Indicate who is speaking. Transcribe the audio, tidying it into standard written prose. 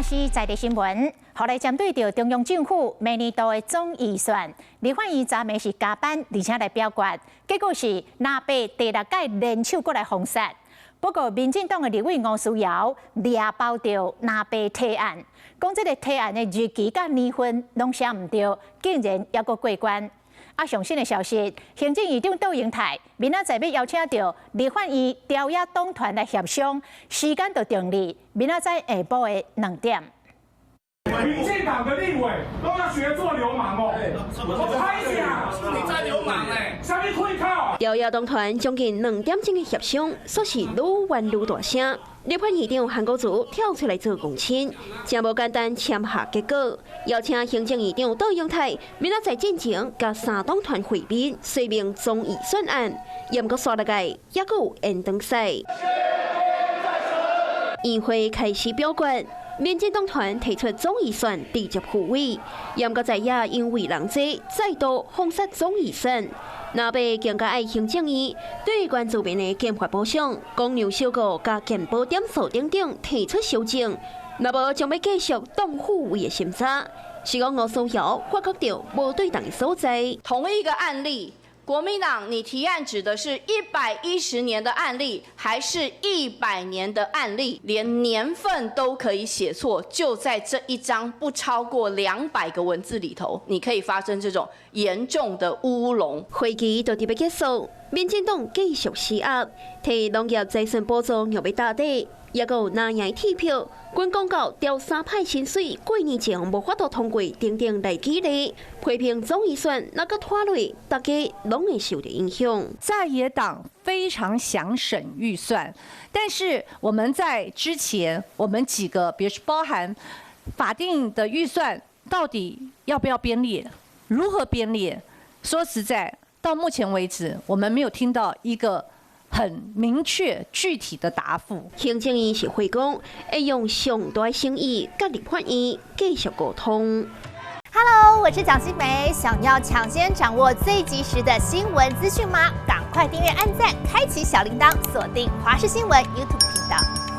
Speaker 1: 華視在地新聞，予來針對著中央政府明年度的總預算，立法院昨暝是加班，而且來表決，結果是藍白第六屆聯手閣來封殺。不過，民進黨的立委吳思瑤掠包著藍白提案，講這个提案的日期佮年份攏寫毋對，竟然猶閣過關。啊，上新的消息，行政院長卓榮泰明仔載欲邀請著立法院朝野黨團來協商，時間就定佇明仔載下晡的2點。
Speaker 2: 民進黨的立委都要學做流氓哦！我拍下，
Speaker 3: 你在流氓欸！
Speaker 2: 啥物開口？
Speaker 4: 朝野黨團將近2點鐘的協商，煞是愈怨愈大聲。立法院長韓國瑜跳出來做公親，真無簡單簽下結果，邀請行政院長卓榮泰，明仔載進前佮三黨團會面，說明總預算案，毋過煞落來，猶閣有延長賽。院會開始表決。民進黨團提出總預算直接付委，毋過在野因為人濟再度封殺總預算。若欲更加愛行政院對原住民的憲法保障、公牛小國佮健保點數等等提出修正，若無將欲繼續擋付委的審查，是講吳思瑤發覺著無對仝的所在。
Speaker 5: 同一個案例，國民黨你提案指的是110年的案例，還是100年的案例？連年份都可以寫錯，就在這一張不超過200個文字裡頭，你可以發生這種嚴重的烏龍。
Speaker 4: 會期就佇欲結束，民進黨繼續施壓，提農業財政補助欲欲打底，猶閣有藍營鐵票，軍公教調三擺薪水，過年前無法度通過等等來舉例，批評總預算若閣拖累，大家攏會受著影響。
Speaker 6: 在野黨非常想審預算，但是我們在之前，我們幾個，比如說包含法定的預算，到底要不要編列，如何編列？說實在，到目前為止，我們沒有聽到一個很明確具體的答覆。
Speaker 4: 行政院是回講，會用上大誠意佮立法院繼續溝通。
Speaker 7: Hello，我是蔣新梅，想要搶先掌握最及時的新聞資訊嗎？趕快訂閱、按讚、開啟小鈴鐺，鎖定華視新聞 YouTube 頻道。